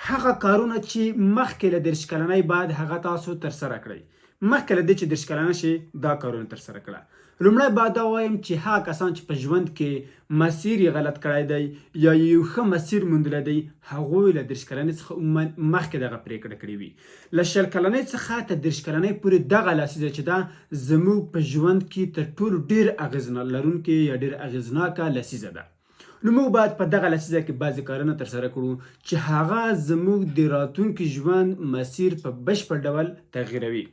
هغه کارونه چې مخکې له 30 کلنۍ باید هغه تاسو ترسره کړئ. مخکې له دې چې 30 کلنه شئ دا کارونه ترسره کړه. لومړی باید دا ووایم چې هغه کسان چې په ژوند کې مسیر یې غلط کړی دی یا یې یو ښه مسیر موندلی دی، هغوی له 30 کلنۍ څخه عموما مخکې دغه پرېکړه کړې وي. له 20 کلنۍ څخه تر 30 کلنۍ پورې دغه لسیزه چې ده زموږ په ژوند کې تر ټولو ډېر اغېز لرونکې یا ډېر اغېزناکه لسیزه ده. نو موږ باید په دغه لسیزه کې بعضې کارونه ترسره کړو چې هغه زموږ د راتلونکي ژوند مسیر په بشپړ ډول تغییروي.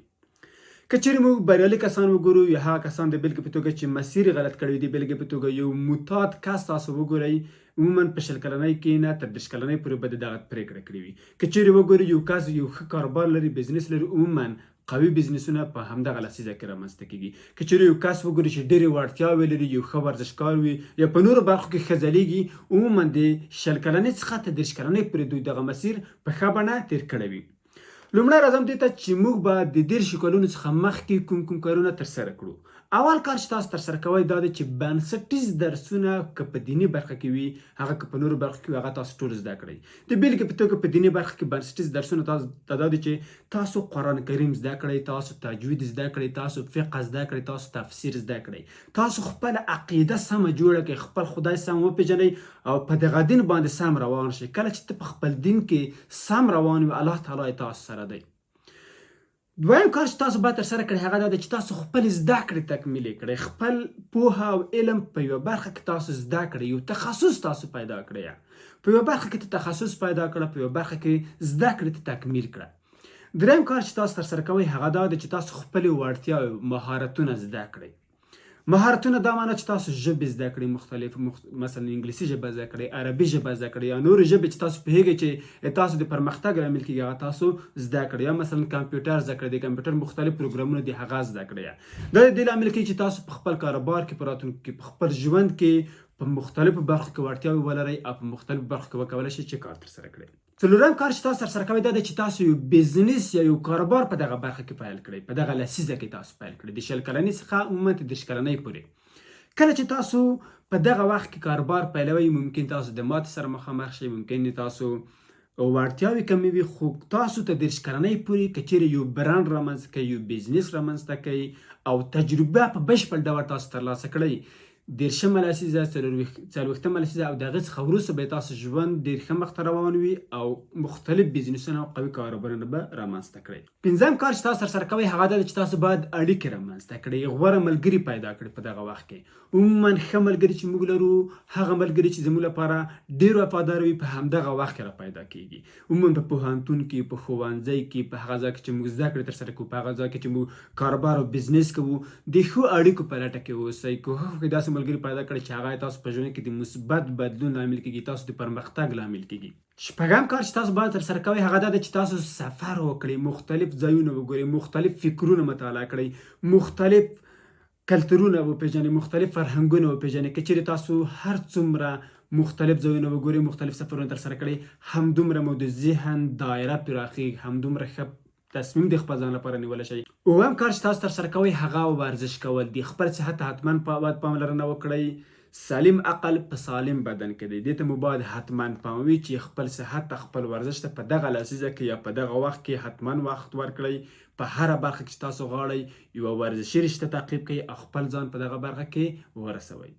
که چېرې موږ بریالي کسان وګورو یا هغه کسان د بېلګې په توګه چې مسیر یې غلط کړی وي، د بېلګې په توګه یو معتاد کس تاسو وګورئ، عموما په 20 کلنۍ کې نه تر 30 کلنۍ پورې به د دغه پرېکړه کړې وي. که چېرې وګورئ یو کس یو ښه کاروبار لري، بزنس لري، عموما قوي بزنسونه په همدغه لسیزه کې رامنځته کیږي. که چېرې یو کس وګوري چې ډېرې وړتیاوې لري، یو ښه ورزشکار وي یا په نورو برخو کې ښه ځلیږي، عموما د 20 کلنۍ څخه تر 30 کلنۍ پورې دوی دغه مسیر په ښه بڼه تېر کړی وي. لومړی راځم دې ته چې موږ به د 30 کلونو څخه مخکې کوم کوم کارونه ترسره کړو. اول کار چې تاسو ترسره کوئ دا دی چې بنسټیز درسونه که په دیني برخه کې وي، هغه که په نورو برخو کې وي، هغه تاسو ټول زده کړئ. د بېلګې په توګه په دیني برخه کې بنسټیز درسونه تاسو ته دا دي چې تاسو قرآن کریم زده کړئ، تاسو تجوید زده کړئ، تاسو فقه زده کړئ، تاسو تفسیر زده کړئ، تاسو خپله عقیده سمه جوړه کړئ، خپل خدای سم وپېژنئ او په دغه دین باندې سم روان شئ. کله چې ته په خپل دین کې سم روان وي، الله تعالی یې تاسو سره دی. دویم کار چې تاسو باید ترسره کړئ هغه دا دی چې تاسو خپل زده کړې تکمیلې کړئ، خپل پوهه او علم په یوه برخه کې تاسو زده کړئ، یو تخصص تاسو پیدا کړئ. په یوه برخه کې ته تخصص پیدا کړه، په یوه برخه کې زده کړې ته تکمیل کړه. دریم کار چې تاسو ترسره کوئ هغه دا دی چې تاسو خپلې وړتیاوې، مهارتونه زده کړئ. مهارتونه دا معنا چې تاسو ژبې زده کړئ مختلف، مثلا انګلیسي ژبه زده کړئ، عربي ژبه زده کړئ یا نورې ژبې چې تاسو پوهېږئ چې تاسو د پرمختګ لامل کېږي هغه تاسو زده کړئ، یا مثلا کمپیوټر زده کړئ، د کمپیوټر مختلف پروګرامونه دي هغه زده کړئ. دا د دې لامل کېږي چې تاسو په خپل کاروبار کې، په راتلونکي کې، په خپل ژوند کې په مختلفو برخو کې وړتیاوې ولرئ او په مختلفو برخو کې وکولای شئ چې کار ترسره کړئ. څلورم کار چې تاسو ترسره کوئ دا دی چې تاسو یو بزنس یا یو کاروبار په دغه برخه کې پیل کړئ، په دغه لسیزه کې تاسو پیل کړئ، د 20 کلنۍ څخه عموما تر 30 کلنۍ پورې. کله چې تاسو په دغه وخت کې کاروبار پیلوئ، ممکن تاسو د ماتې سره مخامخ شئ، ممکن تاسو وړتیاوې کمې وي، خو تاسو ته 30 کلنۍ پورې که چېرې یو برانډ رامنځته کړئ، یو بزنس رامنځته کړئ او تجربه په بشپړ ډول تاسو ترلاسه کړئ، 30مه لسیزه، 40مه لسیزه او د هغې څخه وروسته به تاسو ژوند ډېر ښه مخته روان وي او مختلف بزنسونه او قوي کاروبارونه به رامنځته کړئ. پنځم کار چې تاسو ترسره کوئ هغه دا دی چې تاسو باید اړیکې رامنځته کړئ، غوره ملګري پیدا کړئ. په دغه وخت کې عموما ښه ملګري چې موږ لرو، هغه ملګري چې زموږ لپاره ډېر وفادار وي، په همدغه وخت کې را پیدا کېږي. عموما په پوهنتون کې، په ښوونځي کې، په هغه ځای کې چې موږ زده کړې ترسره کوو، په هغه ځای کې چې موږ کاروبار او بزنس کوو، د ښو اړیکو په لټه کې اوسئ. کوښښ وکړئ داسې ملګري پیدا کړئ چې هغه تاسو په ژوند کې د مثبت بدلون لامل کېږي، تاسو د پرمختګ لامل کېږي. شپږم کار چې تاسو باید ترسره کوئ هغه دا دی چې تاسو سفر وکړئ، مختلف ځایونه وګورئ، مختلف فکرونه مطالعه کړئ، مختلف کلتورونه وپېژنئ، مختلف فرهنګونه وپېژنئ. که چېرې تاسو هر څومره مختلف ځایونه وګورئ، مختلف سفرونه ترسره کړئ، همدومره مو د ذهن دایره پراخېږي، همدومره ښه تصمیم د خپل ځان لپاره نیولی شئ. اووم کار چې تاسو ترسره کوئ هغه ورزش کول دي. خپل صحت ته حتما باید پاملرنه وکړئ. سالم عقل په سالم بدن کې دی. دې ته مو باید حتما پام وي چې خپل صحت ته، خپل ورزش ته په دغه لسیزه کې یا په دغه وخت کې حتما وخت ورکړئ. په هره برخه کې چې تاسو غواړئ یوه ورزشي رشته تعقیب کړئ او خپل ځان په دغه برخه کې ورسوئ.